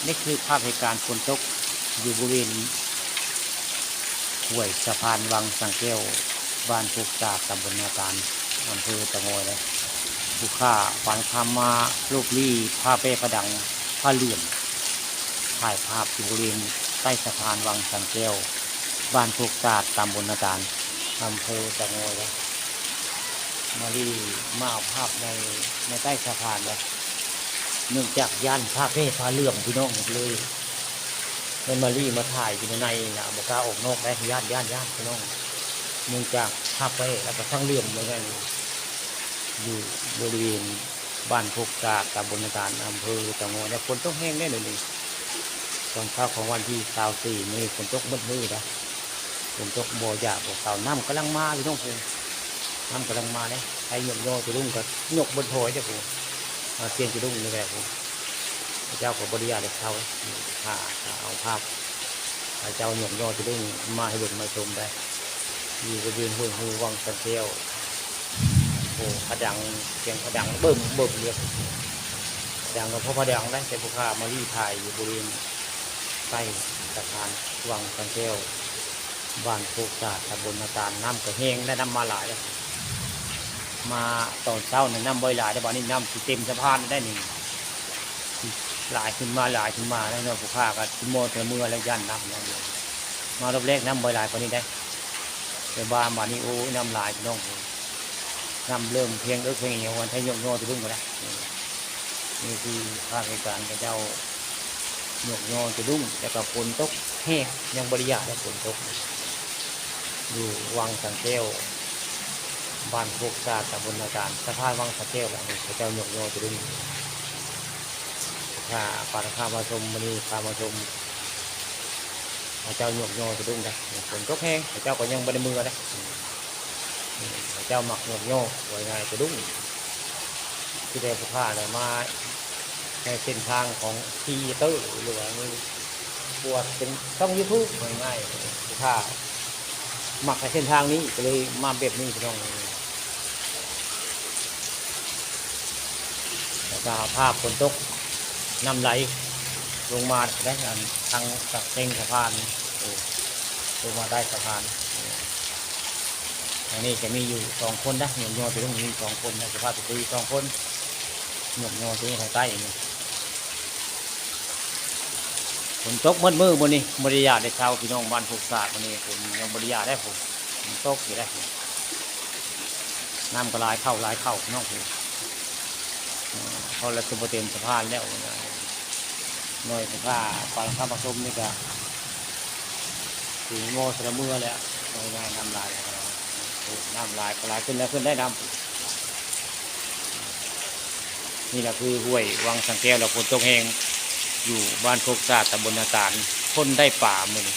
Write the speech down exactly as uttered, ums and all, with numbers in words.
นี่คือภาพเหตุการณ์ฝนตกอยู่บริเวณห้วยสะพานวังสังแก้ว บ้านโคกสะอาด ตำบลนาตาล อำเภอเตางอยนะ ผู้ข้าปานคำมาลูบลี่ผ้าแพร่ผ้าดังผ้าเหลื่อม ถ่ายภาพอยู่บริเวณใต้สะพานวังสังแก้ว บ้านโคกสะอาด ตำบลนาตาล อำเภอเตางอยนะ มาลีมาเอาภาพใน ในใต้สะพานนะ เนื่องจากย้านผ้าแพร่ผ้าเหลื่อมพี่น้องเลย แม่นมาลีมาถ่ายอยู่ในในนะ บ่กล้าออกนอกได้ ย้าน ย้าน ย้านพี่น้อง เนื่องจากผ้าแพร่แล้วก็ทั้งเหลื่อมเหมือนกัน อยู่บริเวณบ้านโคกสะอาด ตำบลนาตาล อำเภอเตางอยนะ ฝนตกแฮงแน่เลยนี่ ตอนเช้าของวันที่ซาวสี่มื้อนี้ฝนตกหมดมื้อนะ ฝนตกบ่อยากบ่เซา น้ำกำลังมาพี่น้องพู้น น้ำกำลังมาเด้ ไทยกยอดจะรุ่งก็ยกบนถอยเด้อพู้น อาเซียนจะรุ่งนี่แหละพู้น พระเจ้าก็บ่ได้อยากได้เซา ถ้า ถ้าเอาภาพ พระเจ้ายกยอดจะรุ่งมาให้เบิ่งมาชมได้ อยู่บริเวณห้วยฮูวังสันแก้ว โอ้ ผาดัง เสียงผาดังเบิ่มเบิ่มเลย ผาดังก็เพราะผาดังได้ แต่ผู้ข้ามาลีถ่ายอยู่บริเวณใต้สะพานวังสันแก้ว บ้านโคกสะอาด ตำบลนาตาล น้ำก็แฮงได้ น้ำมาหลายแล้ว มาตอนเช้านี่น้ำบ่หลายได้ บัดนี้น้ำสิเต็มสะพานได้นี่ หลายขึ้นมา หลายขึ้นมาแล้วเนาะ ผู้ข้าก็สิมอแต่เมือแล้ว ย้านน้ำเนาะ มารอบแรกน้ำบ่หลายปานนี้ได้ แต่ว่าบัดนี้ โอ้ย น้ำหลายพี่น้อง น้ำเริ่มเพียงเอิกเพียงเอว วันไทยยกยอดจะรุ่งก็ได้ นี่คือภาพเหตุการณ์พระเจ้ายกยอดจะรุ่ง แล้วก็ฝนตกแฮง ยังบ่ได้อยากได้ฝนตก อยู่วังสังแก้ว บ้านโคกสะอาด ตำบลนาตาล สะพานวังสังแก้ว หลังนี้พระเจ้ายกยอดจะรุ่ง ถ้าปานข้ามาชม มื้อนี้ข้ามาชม พระเจ้ายกยอดจะรุ่งนะ ฝนตกแฮง พระเจ้าก็ยังบ่ได้เมือนะ พระเจ้ามักยกยอด ว่าง่ายจะรุ่ง ที่ได้ผู้ข้าเนี่ยมาในเส้นทางของครีเอเตอร์ หรือว่านี่ บวชเป็นช่องยูทูบ ว่าง่ายๆ ผู้ข้ามักในเส้นทางนี้ ก็เลยมาแบบนี้พี่น้อง แล้วก็ภาพฝนตก น้ำไหลลงมาได้ อันทางเส้นสะพาน โอ้ ลงมาได้สะพาน อันนี้จะมีอยู่สองคนนะ ยกยอดจะรุ่งมีสองคนนะ สภาพสตรีสองคน ยกยอดจะรุ่งทางใต้นี่ ฝนตกหมดมื้อมื้อนี้ บ่ได้อยากได้เซาพี่น้อง บ้านโคกสะอาดมื้อนี้ ฝนยังบ่ได้อยากได้ ฝน ฝนตกอยู่ได้ น้ำก็หลายเข้า หลายเข้าพี่น้อง เอ่อ เขาละสิบ่เต็มสะพานแล้ว หน่วยสิพาปานข้ามาชมนี่ก็ สิมอแต่ละเมือแล้ว หน่วยงานน้ำหลาย โอ้ น้ำหลายก็หลายขึ้นแล้ว ขึ้นได้น้ำ นี่แหละคือห้วยวังสังแก้ว แล้วฝนตกแฮง อยู่บ้านโคกสะอาด ตำบลนาตาล คนได้ปลามื้อนี้